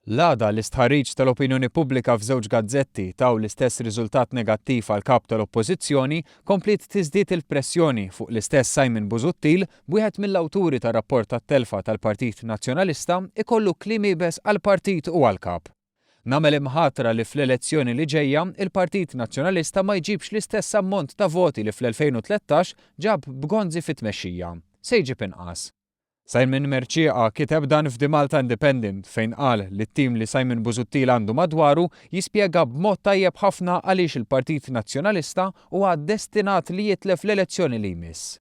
L-għada l-istħarriġ tal-opinjoni pubblika f'żewġ gazzetti taw l-istess riżultat negattiv għall-Kap tal-Oppożizzjoni, kompliet tiżdied il-pressjoni fuq l-istess Simon Busuttil b'wieħed mill-awturi tar-rapport tat-telfa tal-Partit Nazzjonalista ikollu kliem iebes għall-partit u għall-Kap. Nagħmel imħatra li fl-elezzjoni li ġejja, il-Partit Nazzjonalista ma jġibx l-istess ammont ta' voti li fl-2013 ġab b'Gonzi fit-tmexxija. Se jġib inqas. Simon Mercieca kiteb dan f'The Malta Independent fejn qal li t-tim li Simon Busuttil għandu madwaru jispjega b'mod tajjeb ħafna għaliex il-Partit Nazzjonalista huwa destinat li jitlef l-elezzjoni li jmiss.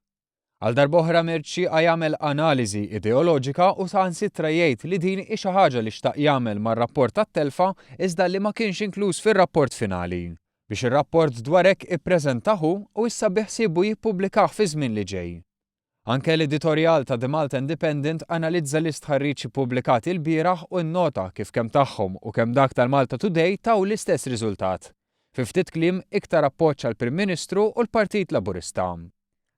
Għal darb'oħra Mercieca jagħmel analiżi ideoloġika u saħansitra jgħid li din hi xi ħaġa li xtaq jagħmel mar-rapport tat-telfa iżda li ma kienx inkluż fir-rapport finali. Biex ir-rapport dwar hekk ippreżentah hu u issa biħsiebu jippubblikah fiż-żmien li ġej. Anke l-editorjal ta' The Malta Independent analizza l-istħarriġ ippubblikati lbieraħ u nnota kif kemm tagħhom u kemm dak tal-Malta Today taw l-istess riżultat. Fi ftit kliem, iktar appoġġ għall-Prim Ministru u l-Partit Laburista.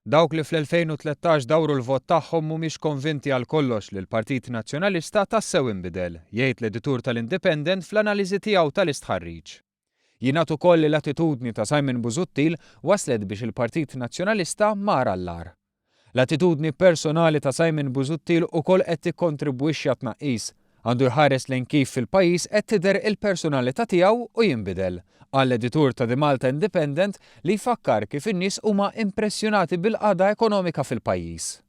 Dawk li fl-2013 dawru l-vot tagħhom mhumiex konvinti għal kollox li l-Partit Nazzjonalista tassew inbidel, jgħid l-editur tal-Independent fl-analiżi tiegħu tal-istħarriġ. Jingħad ukoll li l-attitudni ta' Simon Busuttil wasslet biex il-Partit Nazzjonalista mar għall-agħar. L-attitudni personali ta' Simon Busuttil ukoll qed tikkontribwixxi għat-tnaqqis. Għandu jħares lejn kif fil-pajjiż qed tidher il-personalità tiegħu u jinbidel, qal l-editur ta' The Malta Independent li jfakkar kif in-nies huma impressjonati bil-qagħda ekonomika fil-pajjiż.